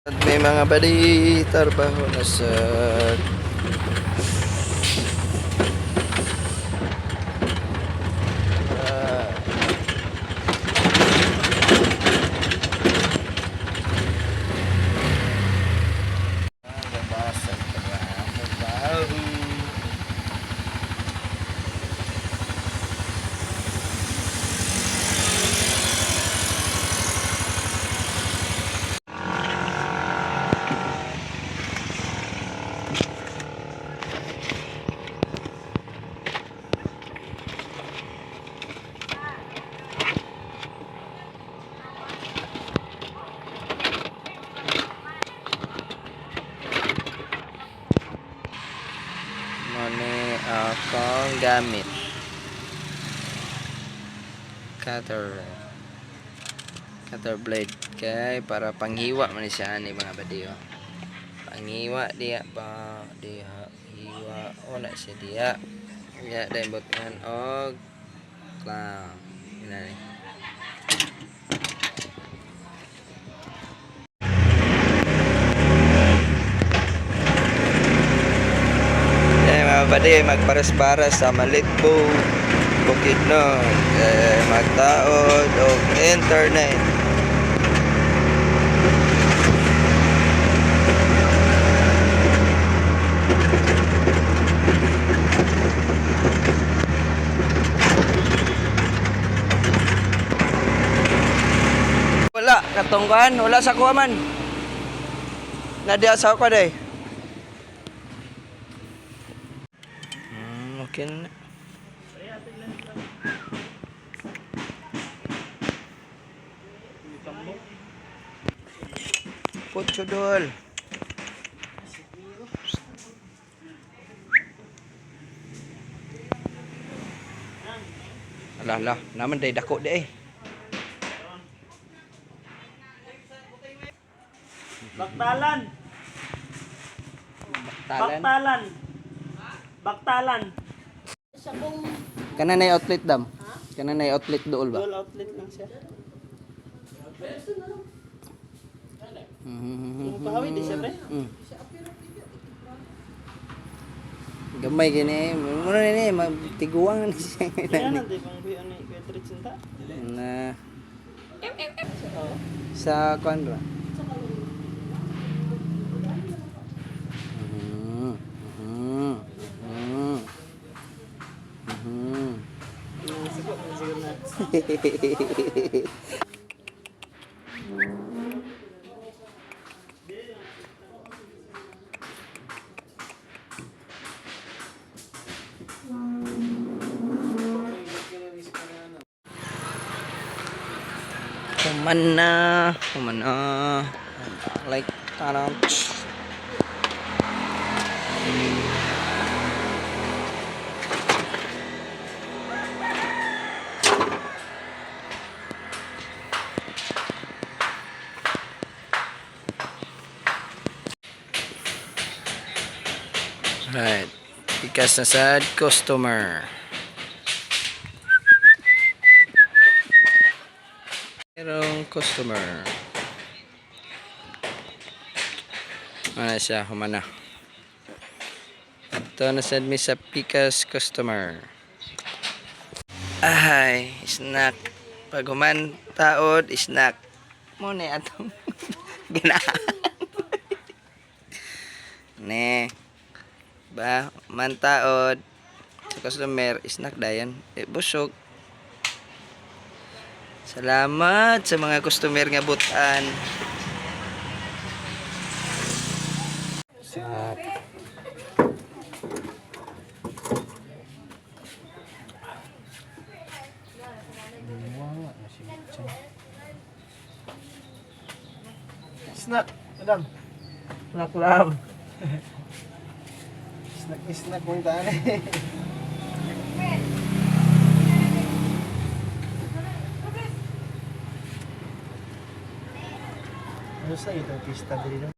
At may mga bali, trabaho na sa labas ang trabaho. Mone akong gamit. Cutter. Cutter blade. Kay para panghiwa man ni siya ani mga badiyo. Panghiwa diya ba diha hiwa o na siya diya. Ya dahil butangan og clown. Ina ni. Eh, mga badi, magpares-pares sa Malitbo, Bukidnon, eh, magtaod og internet. Wala, katungkuan, wala sa kuha man. Nadia sa kuha day. Okay na. Putyo dol. Ala, ala, naman day dako di eh. Baktalan. Talan. Baktalan. Baktalan. Kana na outlet dam. Kana na outlet dool ba? Dual outlet lang siya. Yung pahawid di siya, pre. Gamay gini, muna ni tiguang ni siya. Kaya na, di bang buwan ni Kuya Tritsinta? Na sa kuan ra. Mhm. Siguro, siguro na. Human na, human na. Like, parang, Right. Ikas na sad customer. Merong customer. Ano siya, humana. Ito na sad mi sa Pikas customer. Ay, snack. Pag human taod, snack. Mo na atong ganahan. Ne. Ba, mantaod sa customer, snack dayon. Eh, busog. Salamat sa mga customer nga butan. Snack. Snack, madam. Snack lang. Snack, snack mong tani. Ano sa itong pista diri no?